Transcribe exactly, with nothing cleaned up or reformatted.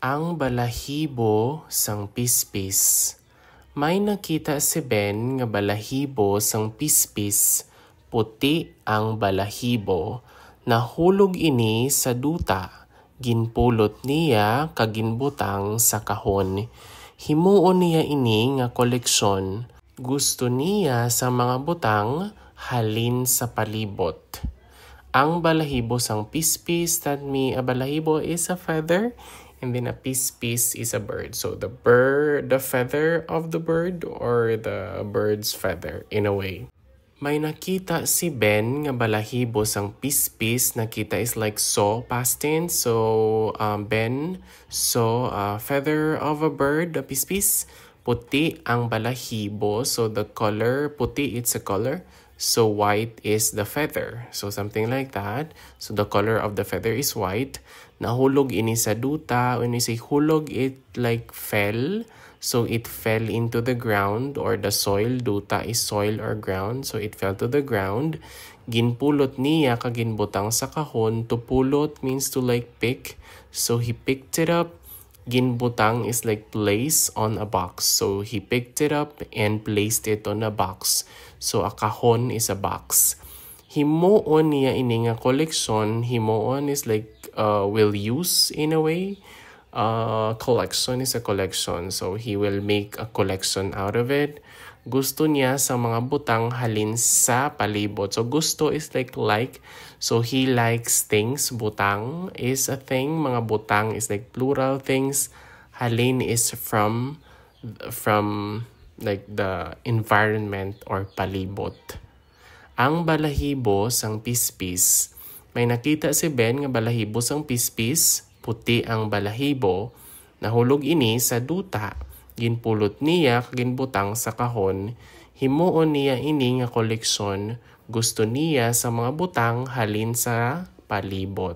Ang balahibo sang pispis. May nakita si Ben nga balahibo sang pispis. Puti ang balahibo. Nahulog ini sa duta. Ginpulot niya kag ginbutang sa kahon. Himuon niya ini nga koleksyon. Gusto niya sa mga butang halin sa palibot. Ang balahibo sang pispis, that me, a balahibo is a feather, and then a pispis is a bird. So the bird, the feather of the bird, or the bird's feather, in a way. May nakita si Ben nga balahibo sang pispis. Nakita is like saw, past tense. So, um, Ben saw a feather of a bird, a pispis. Puti ang balahibo. So the color, puti, it's a color. So white is the feather. So something like that. So the color of the feather is white. Nahulog ini sa duta. When we say hulog, it like fell. So it fell into the ground or the soil. Duta is soil or ground. So it fell to the ground. Ginpulot niya kag ginbutang sa kahon. To pulot means to like pick. So he picked it up. Ginbutang is like place on a box. So he picked it up and placed it on a box. So a kahon is a box. Himuon niya ini nga koleksyon. Himuon is like, uh, will use in a way. Uh, collection is a collection. So he will make a collection out of it. Gusto niya sa mga butang halin sa palibot. So gusto is like like. So he likes things. Butang is a thing. Mga butang is like plural things. Halin is from, from like the environment or palibot. Ang balahibo sang pispis. May nakita si Ben nga balahibo sang pispis, puti ang balahibo. Nahulog ini sa duta. Ginpulot niya kag ginbutang sa kahon. Himuon niya ini nga koleksyon. Gusto niya sa mga butang halin sa palibot.